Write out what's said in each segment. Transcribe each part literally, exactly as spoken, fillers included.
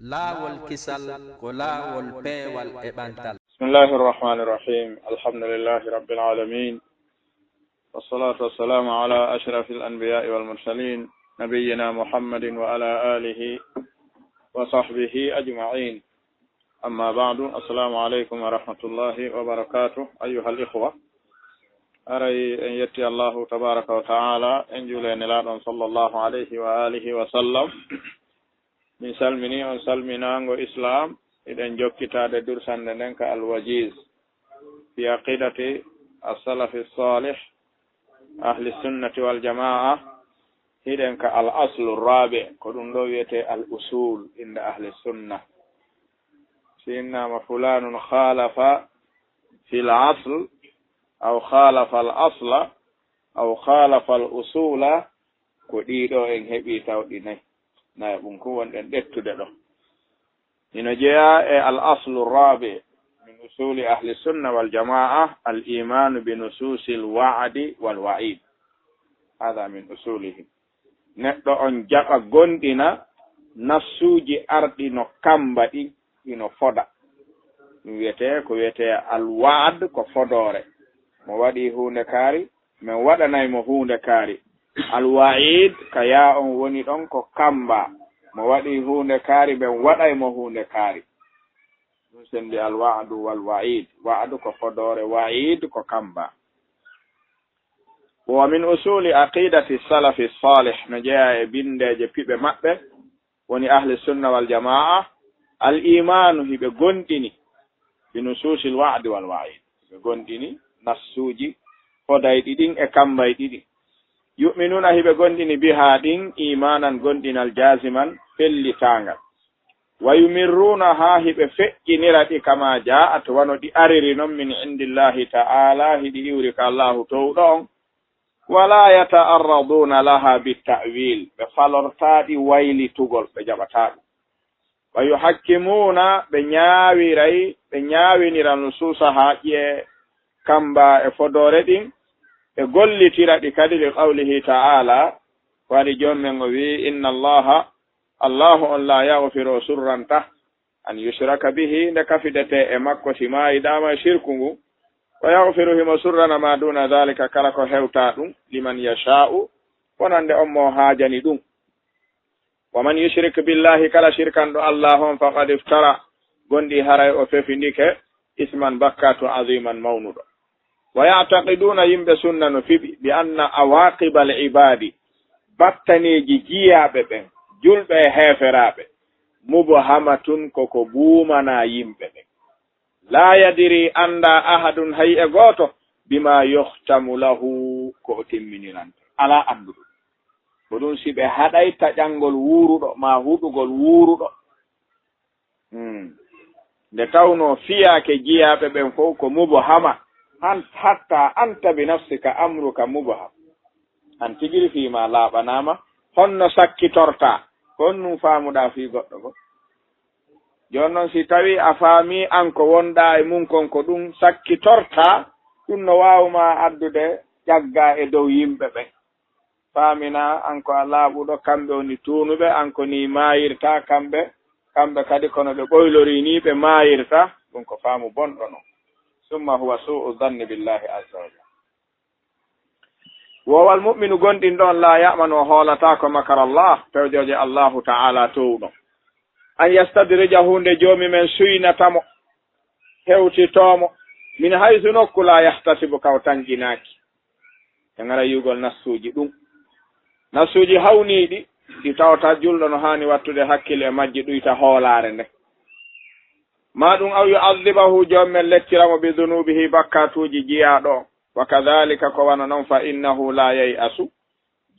Laawol kisal ko laawol peewal e ɓantal. بسم الله الرحمن الرحيم. الحمد لله رب العالمين. والصلاة والسلام على أشرف الأنبياء والمرسلين نبينا محمد وعلى آله وصحبه أجمعين. أما بعد. السلام عليكم ورحمة الله وبركاته. أيها الإخوة. Aray en yetti Allahu tabaraka wa ta'ala, en juule e Nelaaɗo on sallallahu alayhi wa alihi wa sallam. Min salmini on salminaango Islaam, hiɗen jokkitaade dursannde nden ka Al-Wajiz fi aqidati as-salafi salih, ahli sunnati wal jamaa, hiɗen ka al aslu rabi, ko ɗum ɗo wiyetee al usul inda ahli sunna. Si innama fulanun khalafa fil asl, aw khalafa al asla, aw khalafa al usula, ko ɗiɗo en heɓi taw ɗi nay. Nayaɓun kun wonɗen ƴettude ɗo. Hino jeyaa e al aslu rabi min usuli ahli sunna wal jamaa, al imanu bi nususil wa'di wal wa'id. Hada min usulihim. Neɗɗo on jaɓa gomɗina nassuuji arɗi no kammba ɗin, hino foda. Ɗum wiyetee ko wiyetee al wa'd, ko fodoore. Mo waɗi huunde kaari, men waɗanay mo huunde kaari. Al wa'id, ka yaa on woni ɗon ko kammba. Mo waɗi huunde kaari, men waɗay mo huunde kaari. Ɗum sendi al wa'du wal wa'id. Wa'du ko fodoore, wa'id ko kammba. Wa min usuli aqidati salafi salih, no jeyaa e binndeeje piɓe maɓɓe, woni ahli sunna wal jamaa, al imanu, hiɓe gomɗini, bi nususil wa'di wal wa'id, hiɓe gomɗini nassuuji fodayɗi ɗin e kammbayɗi ɗin. Yu'minuna, hiɓe gomɗini biha ɗin, imanan, gomɗinal, jaziman, fellitaangal. Wa yumirrunaha, hiɓe feƴƴinira ɗi, kama ja'at, wano ɗi ariri non, min indillahi ta'ala, hiɗi iwri ka Allahu towɗo on. Wala yata'arraduna laha bitta'wil, ɓe falortaa ɗi waylitugol, ɓe jaɓataa ɗum. Wa yuhakkimuna, ɓe ñaawiray, ɓe ñaawinira nususaha, ƴi'e kammba e fodoore ɗin, ɓe gollitira ɗi kadi, li qawlihi ta'ala, ko waɗi Joomi men o wi'i, inna Allaha, Allahu on, la yaghfiru, o surranta, an yushraka bihi, nde kafidetee e makko si maayidaama e sirku ngu, wa yaghfiru, himo surrana, ma duna dhalika, kala ko hewtaa ɗum, liman yasha'u, wonande on mo haajani ɗum. Wa man yushrik billahi, kala sirkanɗo Allahu on, faqad iftara, gonɗi haray o fefindike, isman, bakkatu, aziman, mawnuɗo. Wa ya'taqiduna, yimɓe sunna no fiɓi, bi anna awaqibal ibadi, battaneeji jiyaaɓe ɓen, julɓe e heeferaaɓe, mubhamatun, ko ko buumanaa yimɓe ɓen. La yadri, anndaa ahadun, hay e gooto, bima yuhtamu lahu, ko o timminirante. Alaa annduɗo. Ko ɗum si ɓe haɗay taƴangol wuuruɗo, maa huɗugol wuuruɗo. Hmm. Nde tawnoo fiyaake jiyaaɓe ɓen fof ko mubhama, han-, hatta anta bi nafsika amruka mubham. An tigiri fii maa laaɓanaama, honno sakkitortaa? Ko honɗum faamuɗaa fii goɗɗo goo? Jooni non, si tawii a faamii an ko wonɗaa e mun kon ko ɗum sakkitortaa, ɗum no waawu maa addude ƴaggaa e dow yimɓe ɓen. Faaminaa an ko a laaɓuɗo, kamɓe woni tuunuɓe, an ko nii maayirtaa kamɓe, kamɓe kadi kono ɓe ɓoylorii nii ɓe maayirta, ɗum ko faamu bonɗo non. Summa huwa suu'u zanni billahi azza wa jalla. Woowal mu'minu gonɗinɗo on, laa ya'manu, o hoolataako, makarallah, pewjooje Allahu ta'ala towɗo. An yastadrijahu, nde Joomi men suynata mo, hewtitoo mo, min haysu, nokku, laa yahtasibu, ka o tanƴinaaki. En ara yi'ugol nassuuji ɗum. Nassuuji hawniiɗi, ɗi tawata julɗo no haani wattude hakkil e majji, ɗuyta hoolaare nde. Maa ɗum, aw yu'adhibahu, Joomi men leccira mo, bi dhunubihi, bakkaatuuji jiyaaɗo on. Wa kadhalika, ko wano non, fa innahu laa yay'asu,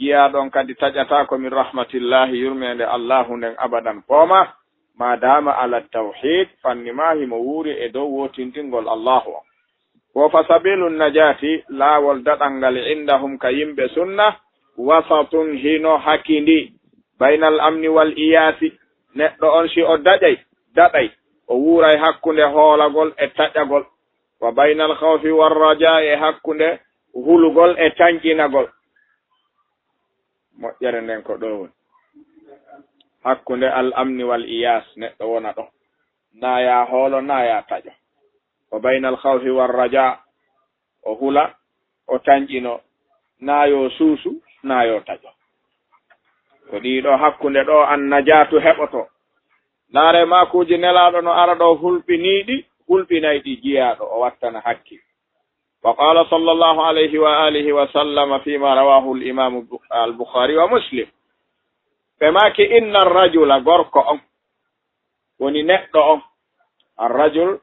jiyaaɗo on kadi taƴataako, min rahmatillahi, yurmeende Allahu nden, abadan, poomaa, ma daama ala tawhid, fanni maa himo wuuri e dow wootintingol Allahu on. Wo fa sabilu najaati, laawol daɗal ngal, indahum, ka yimɓe sunna, wasatun, hino hakindi, baynal amni wal iyaasi, neɗɗo on si o daƴay, daɗay, o wuuray hakkunde hoolagol e taƴagol, wa baynal khawfi war rajaa, e hakkunde hulugol e tanƴinagol. Moƴƴere nden ko ɗo woni. hakkunde al-amni wal-iyaas, neɗɗo wona ɗo, naaya hoolo, naaya taƴo. Wa baynal khawfi war-rajaa, o hula, o tanƴino, naayoo suusu, naayoo taƴo. Ko ɗii ɗoo hakkunde ɗoo an-najaatu heɓoto. Ndaaree maakuuji Nelaaɗo no ara ɗoo hulɓiniiɗi, hulɓinayɗi jiyaaɗo, o wattana hakkil. Wa qaala sallallahu alayhi wa alihi wa sallama fiima rawaahu al-imaamu al-Bukhaari wa Muslim. Ɓe maaki, inna ar-rajula, gorko on, woni neɗɗo on. Ar-rajul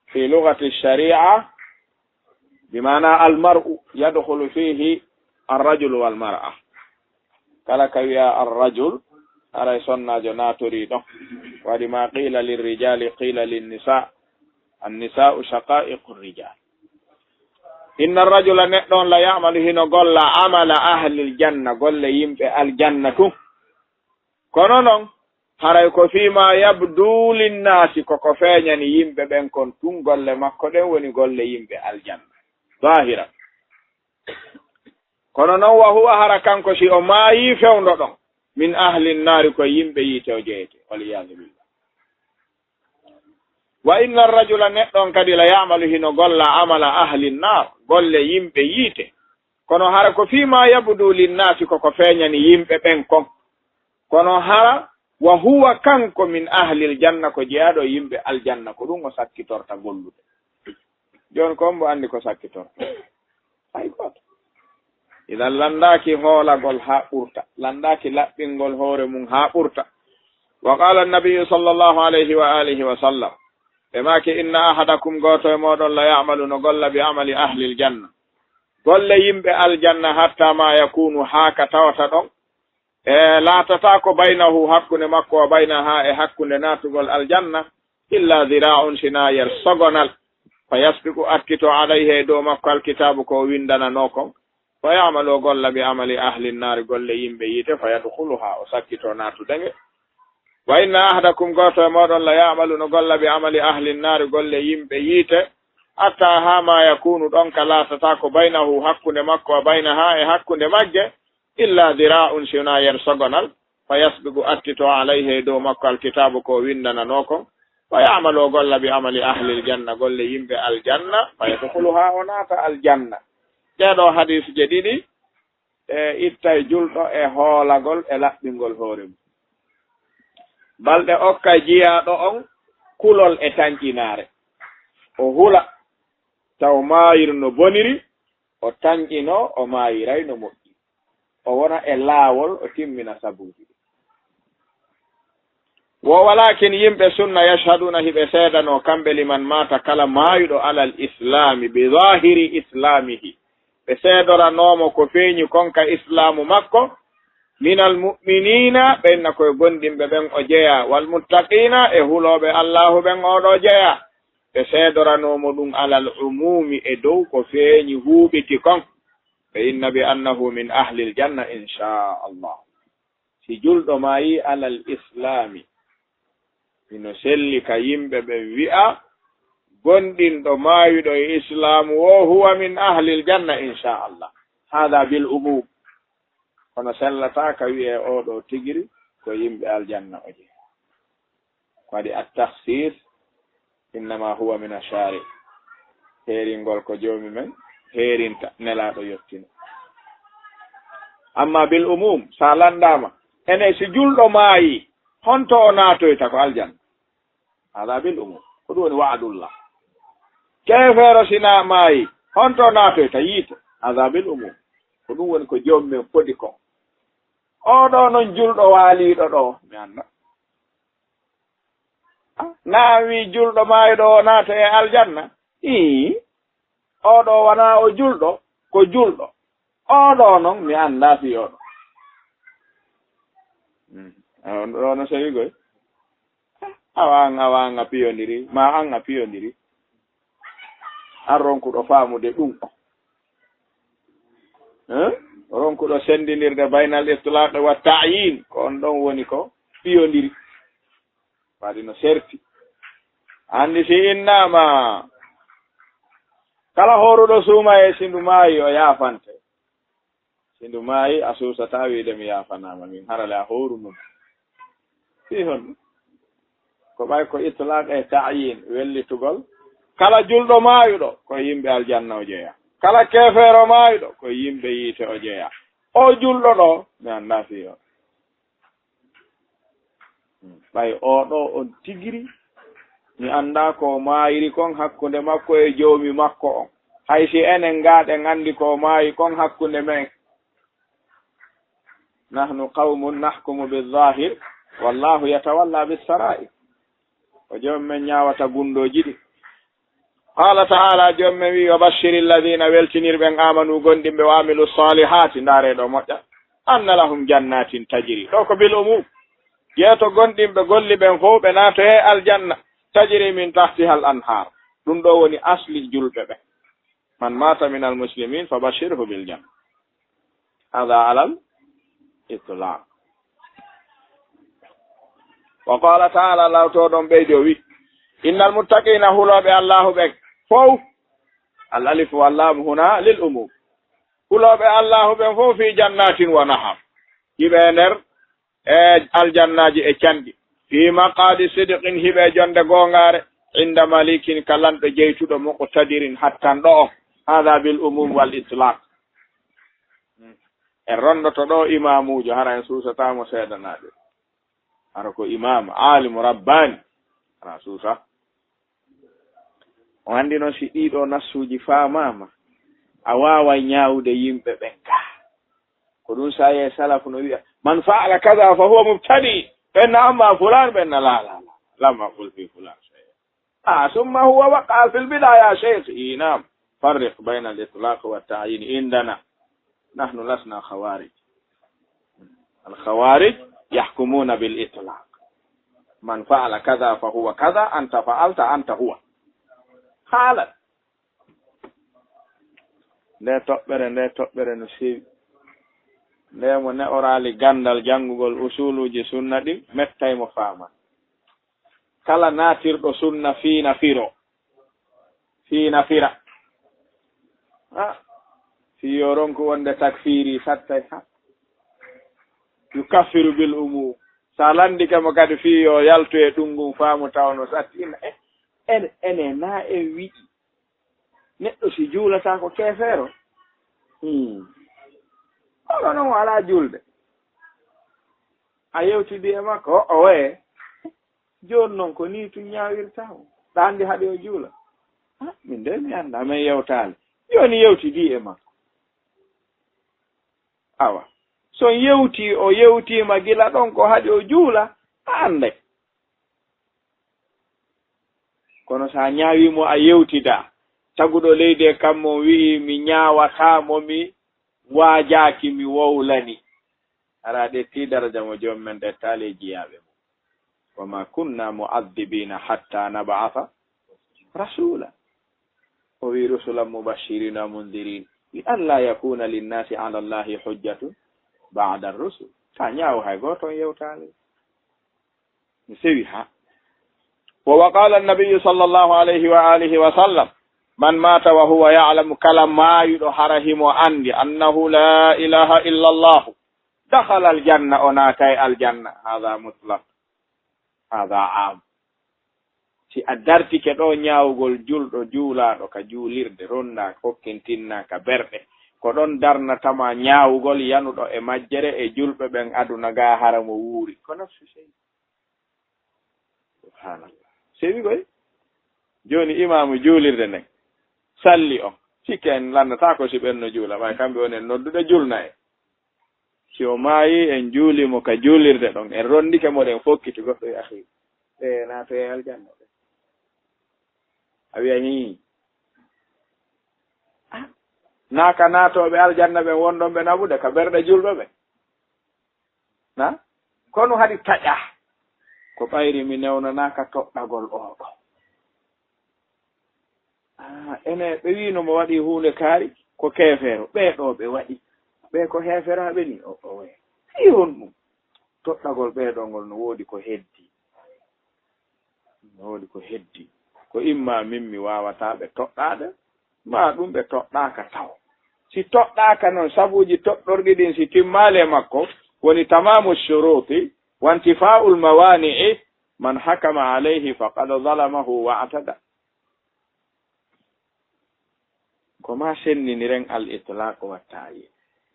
fi lugati shari'a bi maana al-mar'u yadkhulu fihi ar-rajul wal mar'a. Kala ka wi'a ar-rajul, haray sonnaajo naatorii ɗon. Waɗi ma qila lirrijali qila linnisaa, annisaa'u shaqa'iqu rijal. Inna ar-rajula, neɗɗo on, la ya'malu, hino golla, amala ahlil janna, golle yimɓe aljanna tun. Kono non, haray ko fiima yabdu linnaasi, ko ko feeñani yimɓe ɓen kon tun, golle makko ɗen woni golle yimɓe aljanna, zahiran. Kono non, wa huwa, hara kanko, si o maayii fewndo ɗon, min ahlin naari, ko yimɓe yiite o jeyete, wal iyaadu billah. Wa inna ar-rajula, neɗɗo on kadi, la ya'malu, hino golla, amala ahli nnar, golle yimɓe yiite. Kono hara ko fiima yabdu linnaasi, ko ko feeñani yimɓe ɓen kon. Kono hara, wa huwa, kanko, min ahlil janna, ko jeyaaɗo e yimɓe aljanna, ko ɗum o sakkitorta gollude. Jooni, ko mbo anndi ko sakkitorta? Hay gooto. Idan, lanndaaki hoolagol haa ɓurta, lanndaaki laɓɓingol hoore mum haa ɓurta. Wa qaala annabiyyu sallallahu alayhi wa alihi wa sallam, ɓe maaki, inna ahadakum, gooto e mooɗon, la ya'malu, no golla, bi amali ahlil janna, golle yimɓe aljanna, hatta ma yakunu, haa ka tawata ɗon, e laatata ko baynahu, hakkunde makko, wa baynaha, e hakkunde naatugol aljanna, illa dhira'un, sina yer sogonal, fa yasbiqu, akkito, alayhi, e dow makko, alkitaabu, ko o winndananoo kon, fa ya'malu, o golla, bi amali ahli nnaari, golle yimɓe yiite, fa yadkhuluha, o sakkito naatude nge. Wa inna ahadakum, gooto e mooɗon, la ya'malu, no golla, bi amali ahli nnaari, golle yimɓe yiite, hatta haa ma yakunu, ɗon ka laatata ko baynahu, hakkunde makko, wa baynaha, e hakkunde magge, illa dhira'un, si wonaa yer sogonal, fa yasbiqu, attito, alayhi, e dow makko, alkitaabu, ko o winndananoo kon, fa ya'malu, o golla, bi amali ahlil janna, golle yimɓe aljanna, fa yadkhuluha, o naata aljanna. Ɗee ɗoo hadiisuje ɗiɗi, e ittay julɗo e hoolagol e laɓɓingol hoore mum. Balɗe okkay jiyaaɗo on kulol e tanƴinaare. O hula, taw maayir no boniri, o tanƴinoo, o maayiray no moƴƴi. O wona e laawol, o timmina sabuuji ɗin. Wo walaakin yimɓe sunna, yashhaduuna, hiɓe seedanoo, kamɓe, liman maata, kala maayuɗo, alal islaami, bi zaahiri islaamihi. Ɓe seedoranoo mo ko feeñi kon ka islaamu makko, minal mu'miniina, ɓen na koye gomɗinɓe ɓen o jeyaa, wal muttaqiina, e hulooɓe Allaahu ɓen o ɗoo jeyaa. Ɓe seedoranoo mo ɗum alal umuumi, e dow ko feeñi huuɓiti kon. Ɓe inna bi annahu min ahlil janna, inshaa Allah. Si julɗo maayii alal islaami, hino selli ka yimɓe ɓen wi'a, gomɗinɗo maayuɗo e islaamu o, huwa min ahlil janna, inshaa Allah. Haadaa bil umuum. Kono sellataa ka wi'ee oo ɗoo tigiri ko yimɓe aljanna o jeyaa. Ko waɗi at-takhsiis, innama huwa min ash-shaari'. Heeringol ko Joomi men heerinta, Nelaaɗo yottino. Amma bil umuum, so a lanndaama, ene si julɗo maayii, honto o naatoyta? Ko aljanna. Haadaa bil umuum. Ko ɗum woni wa'dullah. Keefeero si na maayii, honto o naatoyta? Yiite. Haadaa bil umuum. Ko ɗum woni ko Joomi men fodi kon. Oo ɗoo non julɗo waaliiɗo ɗoo, mi anndaa. Naa wii julɗo maayuɗo o naata e aljanna? Ii, oo ɗoo wanaa o julɗo, ko julɗo. Oo ɗoo non, mi anndaa fii oo ɗoo. Hmm. On ɗoo no sewi koy. Awa an, awa an a piyondiri, ma an a piyondiri. An ronkuɗo faamude ɗum. Hein? Ronkuɗo senndinirde baynal itlaaq wa ta'yiin, ko on ɗon woni ko piyondiri. Waɗi no serti. Anndi si innaama, kala hooruɗo suumayee, si ndu maayi, o yaafante. Si ndu maayi, a suusataa wiide mi yaafanaama, min harale a hooruno. Fii honɗum? Ko ɓay ko itlaq e ta'yin, wellitugol. Kala julɗo maayuɗo, ko yimɓe aljanna o jeyaa. Kala keefeero maayuɗo, ko yimɓe yiite o jeyaa. O julɗo ɗo, mi anndaa fii on. Ɓay oo ɗoo on tigiri, mi anndaa ko maayiri kon hakkunde makko e joomi makko on. Hay si enen gaaɗen anndi ko maayi kon hakkunde men. Nahnu qawmun nahkumu bizahir, wallahu yatawalla bissarair. Ko joomi men ñaawata gunndooji ɗi. Qala ta'ala, joomi men wi'i, "Wa bashshiri alladhina," weltinir ɓen, "amanu," gonɗinɓe, "wa amilu salihati," ndaare ɗo moƴƴa, "anna lahum jannatin tajri." Ɗo ko bil umum. Yeeto gonɗinɓe golli ɓen fof, ɓe naatoye aljanna, "tajri min tahtiha al anhar." Ɗum ɗo woni asli julɓe ɓen. "Man mata min al muslimin fa bashirhu bil janna." Hada alal itlaq. Wa qala ta'ala, lawto ɗon ɓeydi o wi, "Innal muttaqina," hulooɓe Allahu ɓen fow, al alif wal lam huna lil umum. Hulooɓe Allahu ɓen fow fi jannatin wa nahar. Hiɓe nder e aljannaaji e canɗi. Fi maqadi sidqin, hiɓe jonde goongaare, inda malikin, ka lanɗo jeytuɗo, muqtadirin, hattanɗo on. Hada bil umum wal itlaq. En rondoto ɗo imaamuujo, hara en suusataamo seedanaaɓe. Hara ko imaam, aalimu rabbaani, hara suusa. O anndi noon si ɗiɗo nassuuji faamaama, a waaway ñaawude yimɓe ɓen gaa. Ko ɗum sa yee salafu no wi'a, "Man fa'ala kaza fa huwa mubtadi." Ɓen na amma fulaan, ɓen na la, la, la. Lam aqul fi fulaan shay'a. Ah, summa huwa waqa fil bidaya, sheikh. I, naam. Farriq bayna al-itlaq wa ta'yin indana. Nahnu lasna khawarij. Al-khawarij yahkumuna bil itlaq. Man fa'ala kaza fa huwa kaza, anta fa'alta, anta huwa. Halat. Nde toɓɓere, nde toɓɓere no sewi. Nde mo ne'oraali gandal janngugol usuluuji sunna ɗin, mettay mo faama. Kala naatirɗo sunna fiina firo. Fiina fira. Ha. Fii yo ronku wonde takfiiri sattay ha. Yukaffiru bil umum. Sa landike mo kadi fii yo yaltu e ɗum ngun faamu taw no satti. Ina, e, ene, ene na en wi'i. Neɗɗo si juulataa ko keefeero. Hmm. Oɗo non o alaa juulde. A yewtidi e makko, o, o waye. Jooni non ko nii tun ñaawirta o. Ɗa anndi haɗi o juula. Ah, min de mi anndaa, min yewtaali. Jooni yewtidi e makko. Awa. So yewti, o yewtiima gila ɗon ko haɗi o juula, a annday. Kono so a ñaawii mo, a yewtidaa. Taguɗo leydi e kammo wi'i, "Mi ñaawataa mo, mi waajaaki, mi wowlani." Hara a ƴettii daraja mo joom men ƴettaali e jiyaaɓe mum. "Wa ma kunna mu'adhibina hatta nab'atha rasula." O wi, "Rusulan mubashirina wa mundirin, li alla yakuna linnasi ala Allahi hujjatun ba'da rusul." Ka ñaawo hay gooto on yewtaali. Mi sewi ha. Wa, wa qala an-nabiyyu sallallahu alayhi wa alihi wa sallam, "Man mata wa huwa ya'lamu," kala maayuɗo hara himo anndi, "annahu la ilaha illa Allah, dakhala al-janna," o naatay aljanna. Hada mutlaq. Hada am. Si a dartike ɗo ñaawugol julɗo juulaaɗo ka juulirde, ronnaa, kokkintinnaa ka berɗe, ko ɗon darnatama ñaawugol yanuɗo e majjere e julɓe ɓen aduna ga hara mo wuuri. Ko nafsu sey. Subhanallah. Sewi koy. Jooni imaamu juulirde nden. Salli on. Sikke en lanndataako si ɓen no juula, ɓay kamɓe wonen noddude julna en. Si o maayi, en juuli mo ka juulirde ɗon, en rondike mo ɗen fokkiti goɗɗo e akhi. Ɓe naatoye aljanna ɓe. A wiya hii. Ah, naa ka naatooɓe aljanna ɓen wonɗon ɓe naɓude ka berɗe julɓe ɓe. Na? Kono haɗi taƴa. Ko ɓayri mi newnanaaka toɗɗagol oo ɗo. Ah, ene ɓe wiino mo waɗi huunde kaari, ko keefeero. Ɓee ɗo ɓe waɗi. Ɓee ko heeferaaɓe ni? O, o waye. Fii honɗum? Toɗɗagol ɓee ɗo ngol no woodi ko heddi. No woodi ko heddi. Ko imma min mi waawataa ɓe toɗɗaade, maa ɗum ɓe toɗɗaaka taw. Si toɗɗaaka non, sabuuji toɗɗorɗi ɗin si timmaali e makko, woni tamamu shuruuti, وانتفاء الموانع من حكم عليه فقد ظلمه واعتدى. Ko ma senndiniren al itlaq watta yi.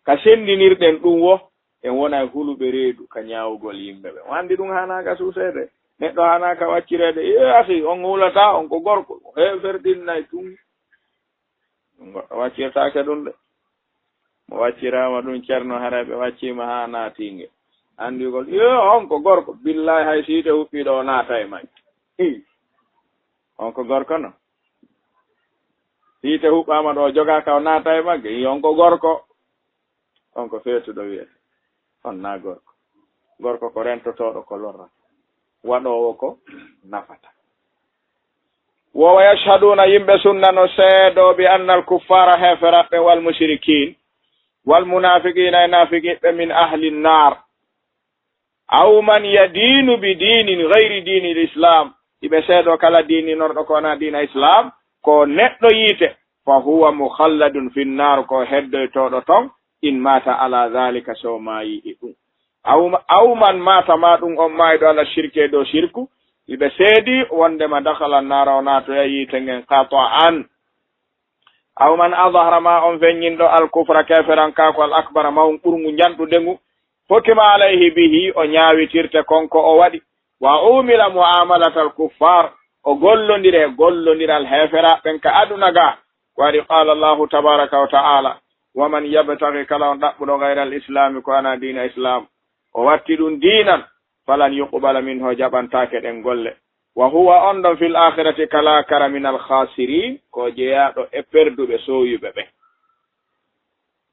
Ka senndinirɗen ɗum wo, en wona e huluɓe reedu ka ñaawugol yimɓe ɓe. O anndi ɗum haanaa ka suuseede. Neɗɗo haanaa ka waccireede. Ee, akhi, on hulataa, on ko gorko. Heeferɗinnay tun. Ɗum goɗɗo waccirtaake ɗum de. Mo wacciraama ɗum ceerno, haray ɓe wacciima haa naatiinge. Anndugol, "Yo, on ko gorko." Billahi, hay si yiite huɓɓii ɗo, o naata e may. Hi. On ko gorko no? Si yiite huɓɓaama ɗo, o jogaaka, o naata e magge. Hi, on ko gorko. On ko feetuɗo wiyete. On naa gorko. Gorko ko rentotooɗo ko lorrata. Waɗoowo ko nafata. Wo wa yashhaduuna, yimɓe sunna no seedoo, bi anna al kuffaara, heeferaɓɓe, wal mushrikiin, wal munaafiqiina, e naafiqiɓɓe, min ahli nnaar. Aw man yadiinu bi diinin gayri diini l islaam, iɓe seedoo kala diininorɗo ko wonaa diina islaam, ko neɗɗo yiite, fa huwa mukhalladun fi nnaar, ko heddoytooɗo ton, in maata ala dhalika, so maayii e ɗum. Aw, aw man maata, ma ɗum on maayɗo ala shirki, e dow shirku, iɓe seedi wondema dakhala nnaara, o naatoya yiite ngen qat'an. Aw man adhhara, ma on feññinɗo al kufra, keeferankaaku, al akbara, mawn ɓurngu njanɗude ngu, hukima alayhi bihi, o ñaawitirte kon ko o waɗi, wa umila mu'amalatal kuffaar, o gollondire gollondiral heeferaaɓe ɓen ka aduna ga. Ko waɗi qaala Allahu tabaaraka wa ta'aala, wa man yabtaghi, kala on ɗaɓɓuɗo, gayral islaami, ko wonaa diina islaam, o watti ɗum diinan, falan yuqbala minhu, o jaɓantaake ɗen golle. Wa huwa, on ɗon, fil aakhirati, ka laakara, minal khaasiriin, ko jeyaaɗo e perduɓe, sooyuɓe ɓen.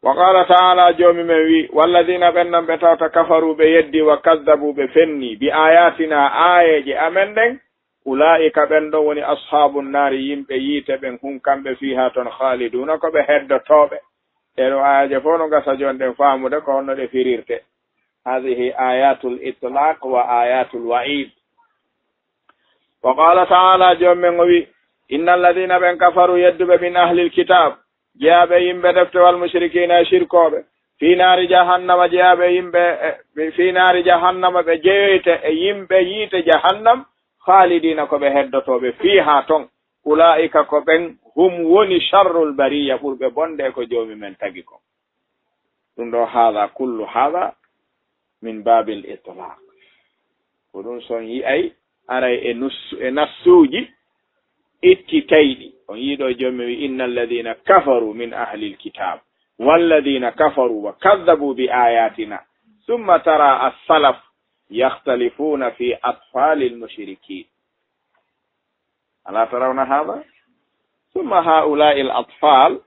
Wa qaala ta'aala, Joomi men wi'i, walladiina, ɓen non ɓe tawata, kafaruu, ɓe yeddi, wa kaddabuu, ɓe fenni, bi aayaatinaa, aayeeje amen ɗen, ulaa'ika, ɓen ɗon woni ashaabun naari, yimɓe yiite ɓen, hum, kamɓe, fiihaa, ton, khaaliduuna, ko ɓe heddotooɓe. Ɗee ɗoo aayeeje fof no gasa jooni ɗen faamude ko honno ɗe firirte. Haadihi aayaatul itlaaq wa aayaatul wa'iid. Wa qaala ta'aala, Joomi men o wi'i, inna alladiina, ɓen, kafaruu, yedduɓe, min ahlil kitaab, jeyaaɓe yimɓe defte, wal mushrikiina, e sirkooɓe, fii naari jahannama, jeyaaɓe yimɓe, e, fii naari jahannama, ɓe jeyoyte e yimɓe yiite jahannam, khaalidiina, ko ɓe heddotooɓe, fiihaa, ton. Ulaa'ika, ko ɓen, hum, woni, sharrul bariyya, ɓurɓe bonde e ko Joomi men tagi kon. Ɗum ɗoo, haadha, kullu haadha min baabil itlaaq. Ko ɗum so on yi'ay, aray e nus-, e nassuuji ittitayɗi. On yi'i ɗoo Joomi wi, inna alladiina kafaruu min ahlil kitaab, walladiina kafaruu wa kaddabuu bi aayaatinaa, summa taraa as-salaf yakhtalifuuna fii atfaalil mushrikiin. Alaa tarawna haadha? Summa haa'ulaa'il atfaal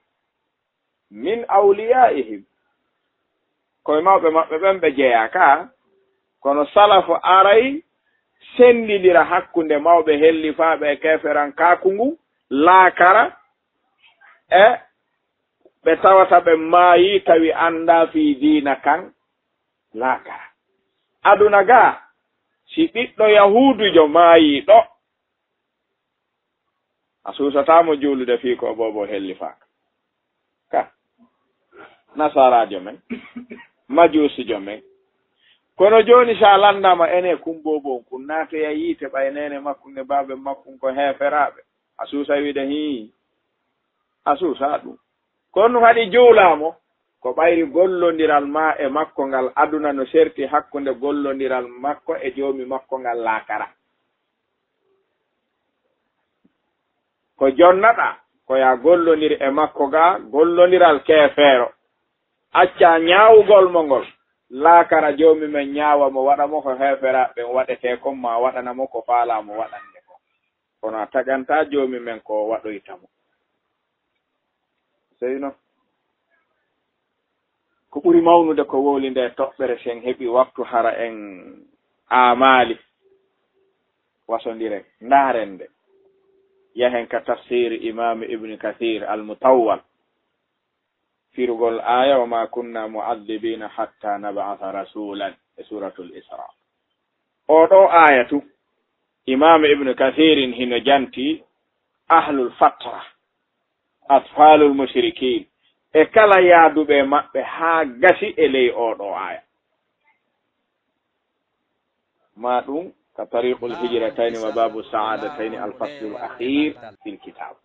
min awliyaa'ihim. Koye mawɓe maɓɓe ɓen ɓe jeyaa ka, kono salafu aray senndindira hakkunde mawɓe hellifaaɓe e keeferankaaku ngu, laakara, e ɓe tawata ɓe maayii tawi anndaa fii diina kan, laakara. Aduna gaa, si ɓiɗɗo Yahuudujo maayii ɗo, a suusataa mo juulude fii ko boobo hellifaaka. Ka nasaaraajo men, majuusijo men. Kono jooni, si a lanndaama, ene kun boobo on kun naatoya yiite, ɓay neene makkun e baabe makkun ko heeferaaɓe, a suusa wiide, hii, a suusa ɗum. Kono ɗum haɗi juulaa mo, ko ɓayri gollondiral maa e makko ngal aduna no serti hakkunde gollondiral makko e Joomi makko ngal laakara. Ko jonnaɗaa, ko yaa gollondir e makko gaa, gollondiral keefeero. Accaa ñaawugol mo ngol, laakara Joomi men ñaawa mo, waɗa mo ko heeferaaɓe ɓen waɗetee kon, maa waɗana mo ko faalaa mo waɗande kon. Kono a taƴantaa Joomi men ko o waɗoyta mo. Seyno, ko ɓuri mawnude ko wowli nde toɓɓere, si en heɓi waktu, hara en aamaali. Wasondiren, ndaaren nde. Yahen ka tafsiir Imaam Ibn Kasiir al-Mutawwal, firugol aaya, "Wa maa kunnaa mu'adhibiina hattaa nab'atha rasuulan," e Suuratul Israa. Oo ɗoo aaya tun, Imaam Ibn Kasiirin hino jantii ahlul fatra, atfaalul mushrikiin, e kala yaaduɓe e maɓɓe haa gasi e ley oo ɗoo aaya. Ma ɗum ka tariqul hijratayni wa babu sa'adatayni al faslul akhir fil kitab.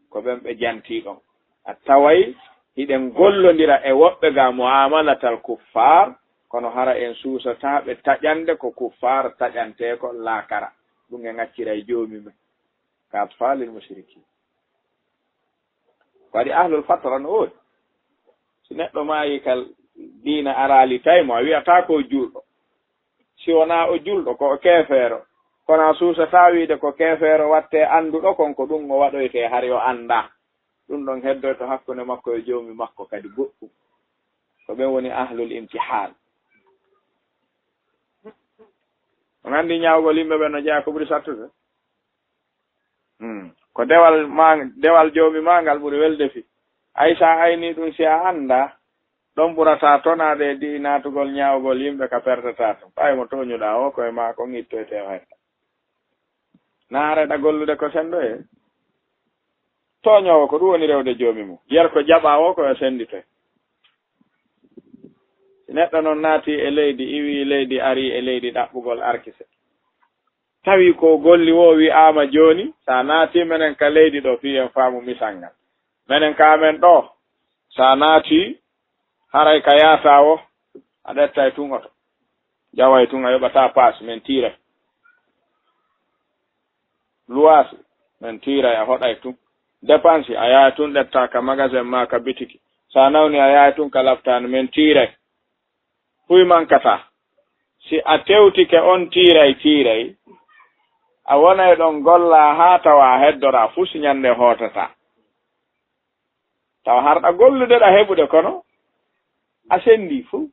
Ko ɓen ɓe janti ɗon. A taway hiɗen gollondira e woɓɓe ga mu'amalatal kuffar, kono hara en suusataa ɓe taƴande ko kuffar taƴantee ko laakara. Ɗum en acciray Joomi men. Ka atfalil mushrikin. Ko waɗi ahlul fatra no woodi. Si neɗɗo maayi kal diina araali tay mo, a wi'ataa ko julɗo. Si wonaa o julɗo, ko o keefeero. Kono a suusataa wiide ko keefeero wattee annduɗo kon, ko ɗum o waɗoytee hari o anndaa. Ɗum ɗon heddoyto hakkunde makko e Joomi makko kadi goɗɗum. Ko ɓen woni ahlul imtihaan. On anndi ñaawgol yimɓe ɓen no jeyaa ko ɓuri sattude? Hmm. Ko dewal ma, dewal Joomi maa ngal ɓuri welde fii. Ay sa ayni ɗum si a anndaa, ɗon ɓurataa tonaade e di'i naatugol ñaawgol yimɓe ka pertataa tun. Ɓay mo tooñuɗaa o, ko e maa kon ittoytee o hetta. Na haray ɗa gollude ko senndoyee. Tooñoowo ko ɗum woni rewde Joomi mum. Yer ko jaɓaa o ko yo sennditoy. Si neɗɗo non naati e leydi, iwi leydi, ari e leydi ɗaɓɓugol arkise. Tawi ko golli o wi'aama jooni, sa naati menen ka leydi ɗo, fii en faamu misal ngal. Menen ka amen ɗo, sa naati, haray ka yaata o, a ƴettay tun oto. Ƴaway tun, a yoɓata paas, men tiiray. Luwaasi, men tiiray, a hoɗay tun. Depansi, a yahay tun ƴetta ka magasin maa ka bitiki. Sa nawni, a yahay tun ka laptaan, men tiiray. Huy mankataa. Si a tewtike on tiiray, tiiray, a wonay ɗon golla haa tawa a heddoraa fus ñande hootataa. Tawa harɗa gollude ɗa heɓude kono a senndi fuu.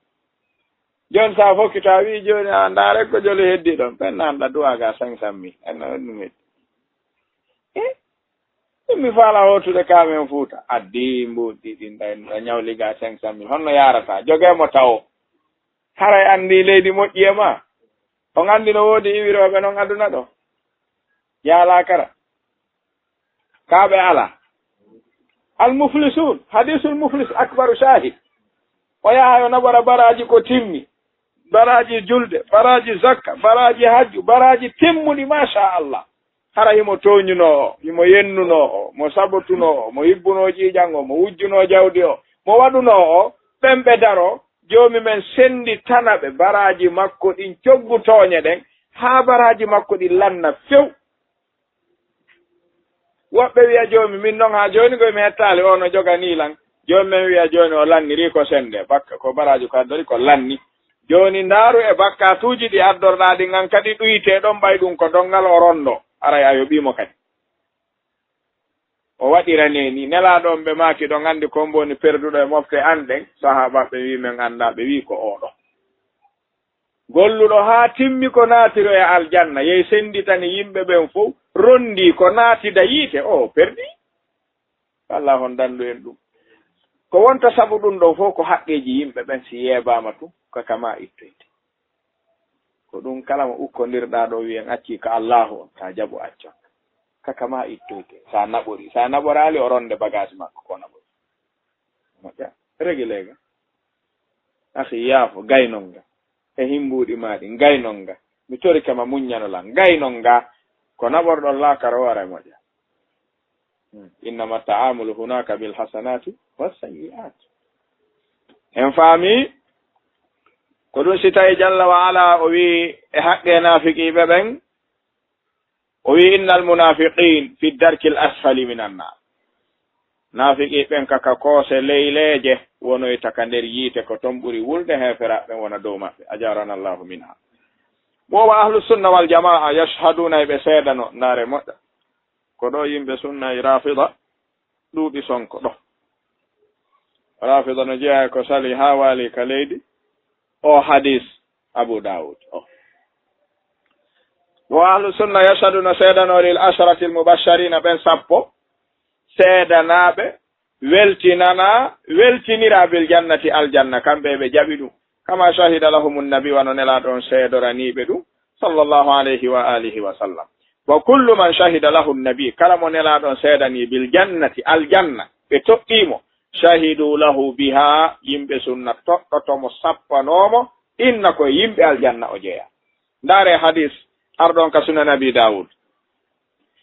Jooni sa fokkito a wi'i jooni a ndaare ko joli heddi ɗon. Ɓen nan ɗa duwa ga cinq cent mille. En no ɗum heddi. Eh? Min mi faala hootude ka men Fuuta. Addi mbuuɗi ɗin ɗa en ɗa ñawli ga cinq cent mille. Honno yaarata? Jogee mo tawo. Haray anndi leydi moƴƴi e ma. On anndi no woodi iwirooɓe non aduna ɗo. Yaa laakara. Ka ɓe alaa. Al muflisun, hadisul muflis akbaru shahid. O yaha yo naɓora baraaji ko timmi. Baraaji julde, baraaji zakka, baraaji hajju, baraaji timmuɗi, masha Allah. Hara himo tooñunoo o, himo yennunoo o, mo sabotunoo o, mo hibbunoo ƴiiƴan o, mo wujjunoo jawdi o, mo waɗunoo o, ɓen ɓe daroo, Joomi men sennditana ɓe baraaji makko ɗin, coggu tooñe ɗen, haa baraaji makko ɗin lanna few. Woɓɓe wi'a, "Joomi, min non haa jooni koy mi hettaali, o no joganii lan." Joomi men wi'a, "Jooni o lannirii ko sennde, bakka ko baraaji ko addori ko lanni. Jooni ndaaru e bakkaatuuji ɗi addorɗaa ɗin an kadi ɗuytee ɗon, ɓay ɗum ko donngal o ronndo, aray a yoɓii mo kadi." O waɗiranee ni, Nelaaɗo on ɓe maaki, "Ɗon anndi ko mbo woni perduɗo e mofte an ɗen?" Sahaabaaɓe wi'i, "Men anndaa." Ɓe wi'i, "Ko oo ɗoo." Golluɗo haa timmi ko naatiro e aljanna, yehi sennditani yimɓe ɓen fow, ronndii ko naatida yiite, o perdi. Wallaahi on danndu en ɗum. Ko wonta sabu ɗum ɗon fow ko haqqeeji yimɓe ɓen si yeebaama tun, ko kama ittoyte. Ko ɗum kala mo ukkondirɗaa ɗo wi'en accii ka Allaahu on, ta jaɓu accon. Ka kama ittoyte, sa naɓori. Sa naɓoraali o ronnde bagaasi makko ko naɓori. Moƴƴa, regilee ga. Akhi, yaafo, gaynon nga. E himbuuɗi maa ɗi, gaynon nga. Mi torike ma muññano lan, gaynon nga. Ko naɓorɗon laakara o ara e moƴƴa. Hmm. Innama ta'amulu hunaka bil hasanati was sayyi'at. En faami, ko ɗum si tawi jalla wa ala o wi e haqqe naafiqiiɓe ɓen, O wi'i, "Innal munaafiqiin fi darkil asfali minan naar." Naafiqi ɓen ka, ka koose leyleeje wonoyta ka nder yiite, ko ton ɓuri wulde heeferaaɓe ɓen wona dow maɓɓe. Ajarana Allahu minha. Wo wa ahlu sunna wal jamaa yashhaduuna, e ɓe seedano, ndaare moƴƴa. Ko ɗo yimɓe sunna e Raafida ɗuuɗi sonko ɗo. Raafida no jeyaa ko sali haa waali ka leydi. O hadis Abu Dawud o. Wo ahlu sunna yashhadu no seedano lil asharatil mubashirina ɓen sappo seedanaaɓe weltinana, weltinira bil jannati aljanna, kamɓe ɓe jaɓi ɗum. Kama shahida lahumun nabi, wano Nelaaɗo on seedoraniiɓe ɗum, sallallahu alayhi wa alihi wa sallam. Wa kullu man shahida lahu nabi, kala mo Nelaaɗo on seedanii bil jannati, aljanna, ɓe toɗɗii mo, shahidu lahu biha, yimɓe sunna toɗɗoto mo, sappanoo mo, inna ko e yimɓe aljanna o jeyaa. Ndaare hadis arɗo on ka Sunan Abi Dawud.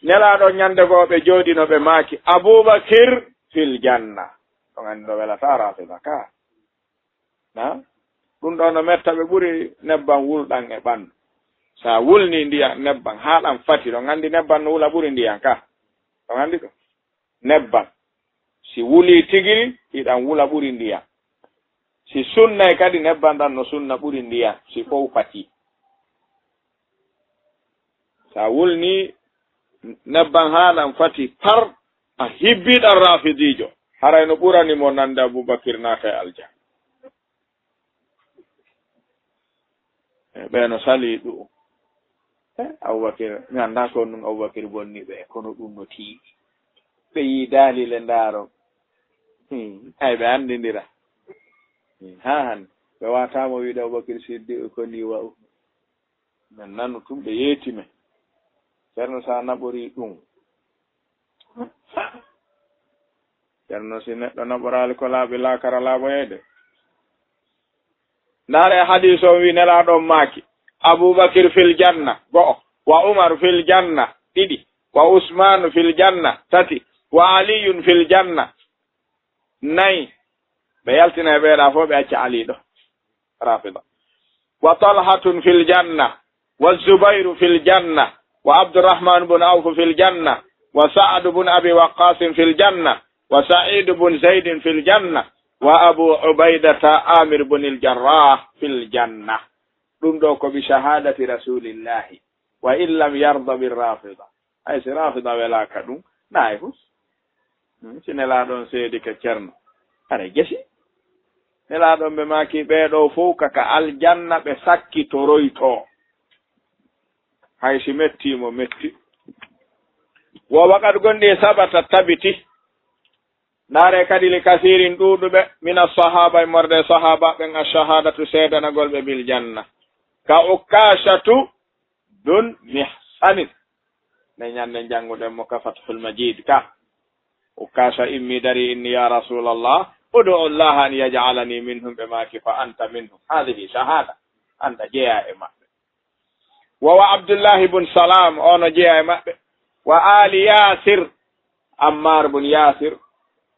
Nelaaɗo ñande goo ɓe jooɗino ɓe maaki, "Abubakir fil janna." On anndi no welata Rafida ka. Na? Ɗum ɗo no metta ɓe ɓuri nebban wulɗan e ɓandu. Sa wulni ndiyan nebban haa ɗan fati, ɗon anndi nebban no wula ɓuri ndiyan ka. Ɗon anndi ɗum. Nebban. Si wuli tigiri, iɗan wula ɓuri ndiyan. Si sunnay kadi, nebban ɗan no sunna ɓuri ndiyan. Si fow fati. Sa wulni nebban haa ɗan fati par, a hibbiɗan Rafidiijo. Haray no ɓurani mo nande Abubakir naata e aljanna. E ɓe no sali ɗu'um. E Abubakir, mi anndaa ko ɗum Abubakir bonni ɓe, kono ɗum no tiiɗi. Ɓe yiidaali le ndaaro. Hmm, ay ɓe anndindira. Hmm, haa hannde. Ɓe waataama wiide Abubakir Siddiq ko ni wa'u. Men nanu tun ɓe yeeti men. Ceerno, sa naɓorii ɗum. Ceerno, si neɗɗo naɓoraali ko laaɓi laakara laaɓoyay de. Ndaare hadiis on wi Nelaaɗo on maaki, "Abubakir fil janna," go'o, "wa Umar fil janna," ɗiɗi, "wa Usmaanu fil janna," tati, "wa Aliyun fil janna," nayi. Ɓe yaltina e ɓeeɗa fof, ɓe acca Ali ɗo. Rafida. "Wa Talhatun fil janna, wa Zubayru fil janna, wa Abdurrahman bun Awf fil janna, wa Sa'ad bun Abi Waqqas fil janna, wa Sa'id bun Zaid fil janna, wa Abu Ubaidata Amir bun al Jarrah fil janna." Ɗum ɗo ko bi shahadati Rasulillahi, wa in lam yarda bir Rafida. Hay si Rafida welaaka ɗum, naay hus. Hmm, si Nelaaɗo on seedi ka Ceerno, haray gesi. Nelaaɗo on ɓe maaki, ɓee ɗoo fow ka, ka aljanna ɓe sakkitoroytoo. Hay si metti mo metti. Wo waqad gonɗi sabata tabiti. Ndaare kadi li kasiirin ɗuuɗuɓe, mina sahaaba, e morde sahaaba ɓen, ashahaadatu seedanagol ɓe bil janna. Ka Ukkaashatu dun Mihsanin. Ne ñande jannguɗen mo ka Fathul Majid ka. Ukkaasha immi dari inni, "Ya Rasulallah, ud'u Allah an yaj'alani minhum," ɓe maaki, "Fa anta minhum." Haadihi shahaada. Anta jeyaa e maɓɓe. Wa, wa Abdullahi bun Salam, ono jeyaa e maɓɓe. Wa ali Yasir, Ammar bun Yasir.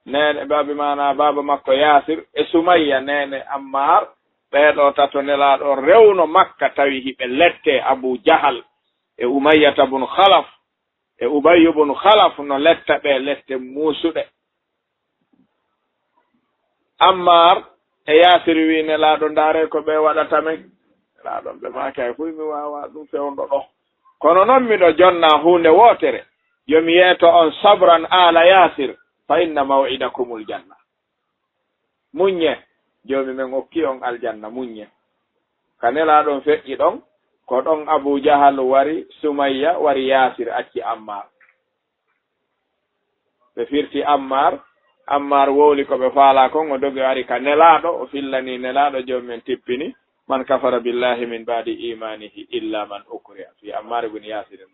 Neene, baabi maana, baaba makko Yasir. E Sumayya, neene Ammar. Ɓee ɗoo tato Nelaaɗo rewno Makka, tawi hiɓe lette Abu Jahal. E Umayyata bun Khalaf, e Ubayyu bun Khalaf no letta ɓe lette muusuɗe. Ammar e Yaasir wi Nelaaɗo, "Ndaare ko ɓe waɗata men." Nelaaɗo ɓe maaki, "Hay fuy mi waawaa ɗum fewndo ɗo. Kono non miɗo jonna huunde wootere. Yo mi yeeto on, sabran aala Yaasir, fa inna maw'idakumul janna." Muññe, Joomi men okki on aljanna, muññe. Ka Nelaaɗo on feƴƴi ɗon, ko ɗon Abu Jahal wari, Sumayya wari, Yaasir acci Ammar. Ɓe firti Ammar, Ammar wowli ko ɓe faalaa kon, o dogi o ari ka Nelaaɗo, o fillanii Nelaaɗo, Joomi men tippini, "Man kafara billahi min ba'di imanihi illa man ukriha." Fii Ammar ibn Yaasir.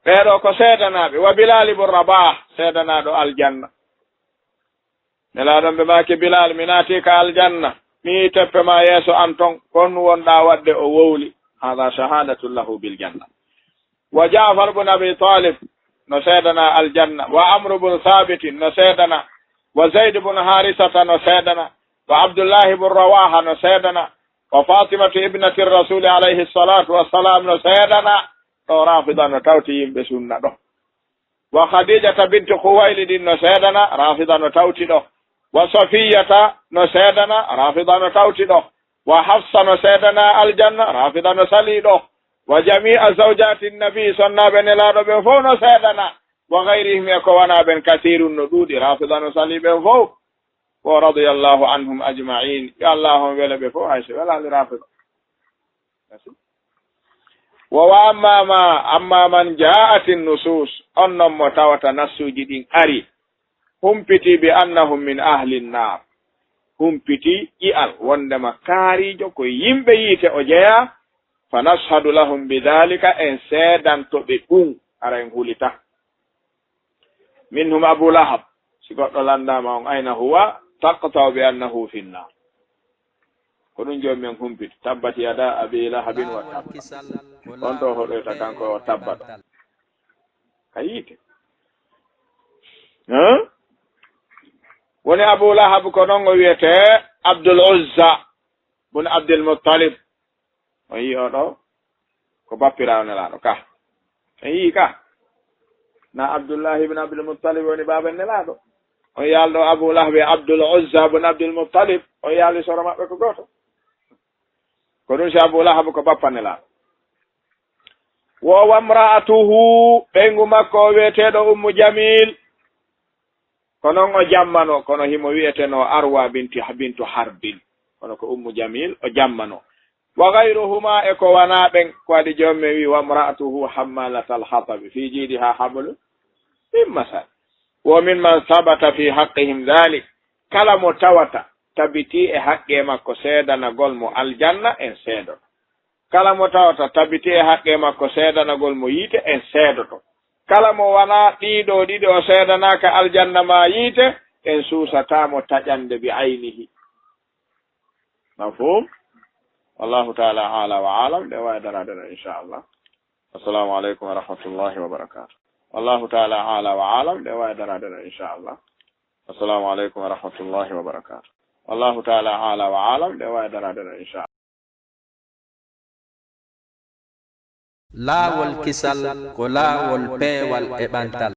Ɓee ɗoo ko seedanaaɓe, wa Bilaal ibn Rabaah, seedanaaɗo aljanna. Nelaaɗo on ɓe maaki, "Bilaal, mi naatii ka aljanna, mi yii teppe maa yeeso an ton, ko honɗum wonɗaa waɗde?" O wowli. Haadaa shahaadatun lahu bil janna. Wa Jaafar bun Abi Taalib no seedanaa aljanna, wa Amru bun Saabitin no seedanaa, wa Zayd bun Haarisata no seedanaa, wa Abdullaahi bun Rawaaha no seedanaa, wa Faatimatu ibnati Rasuuli alayhi salaatu wa salaam no seedanaa. Ɗo Raafida no tawti yimɓe sunna ɗo. Wa Khadiijata binti Khuwaylidin no seedanaa, Raafida no tawti ɗo. Wa Safiyyata no seedanaa, Raafida no tawti ɗo. Wa Hafsa no seedanaa aljanna, Raafida no salii ɗo. Wa jamii'a zawjaati Nabi, sonnaaɓe Nelaaɗo ɓen fow no seedanaa. Wa ghayrihim, e ko wanaa ɓen, kasiirun no ɗuuɗi, Raafida no salii ɓen fow. Wa radiyallahu anhum ajma'in, yo Allah on wele ɓe fow, hay so welaali Raafida. Wa, wa amma ma, amma man ja'atin nusus, on non mo tawata nassuuji ɗin ari, humpiti bi annahum min ahli nnar, humpiti ƴi'al wondema kaariijo ko yimɓe yiite o jeyaa, fa nashhadu lahum bi dhalika, en seedanto ɓe ɗum, hara en hulita. Minhum Abu Lahab, si goɗɗo lanndaama on, ayna huwa, taqta'u bi annahu fi nnar. Ko ɗum jooni men humpito. Tabbat yada Abi Lahabin wa tabba. On ɗo hoɗoyta kanko o tabba ɗo. Ka yiite. Hein? Woni Abu Lahab ko non o wiyetee Abdul Uzza bun Abdul Muttalib. On yii o ɗo? Ko bappiraawo Nelaaɗo ka. On yii ka? Na Abdullahi ibn Abdul Muttalib woni baaba Nelaaɗo. On yaalɗo Abu Lahab e Abdul Uzza bun Abdul Muttalib. On yaali soro maɓɓe ko gooto. Ko ɗum si Abu Lahab ko bappa Nelaaɗo. Wo wamra'atuhu, ɓeyngu makko o wiyeteeɗo Ummu Jamil. Ko non o jammano, kono himo wiyetenoo Arwa binti, bintu Harbin. Kono ko Ummu Jamil o jammano. Wa gayruhuma, e ko wanaa ɓen, ko waɗi joom men wi, "Wamra'atuhu hammalatal hatabi, fi jidiha hablum min masad." Wo min man sabata fi haqqihim dhalik. Kala mo tawata tabitii e haqqe makko seedanagol mo aljanna, en seedoto. Kala mo tawata tabitii e haqqe makko seedanagol mo yiite, en seedoto. Kala mo wanaa ɗiɗo ɗiɗo o seedanaaka aljanna maa yiite, en suusataa mo taƴande bi aynihi. Mafhum? Wallahu ta'ala a'la wa a'lam. Ɗe waawi daraade ɗo, inchallah. Assalamu aleykum wa rahmatullahi wa barakatuh. Wallahu ta'ala a'la wa a'lam. Ɗe waawi daraade ɗo, inchallah. Assalamu aleykum wa rahmatullahi wa barakatuh. Wallahu ta'ala a'la wa a'lam. Ɗe waawi daraade ɗo, inchallah. Laawol kisal ko laawol peewal e ɓantal.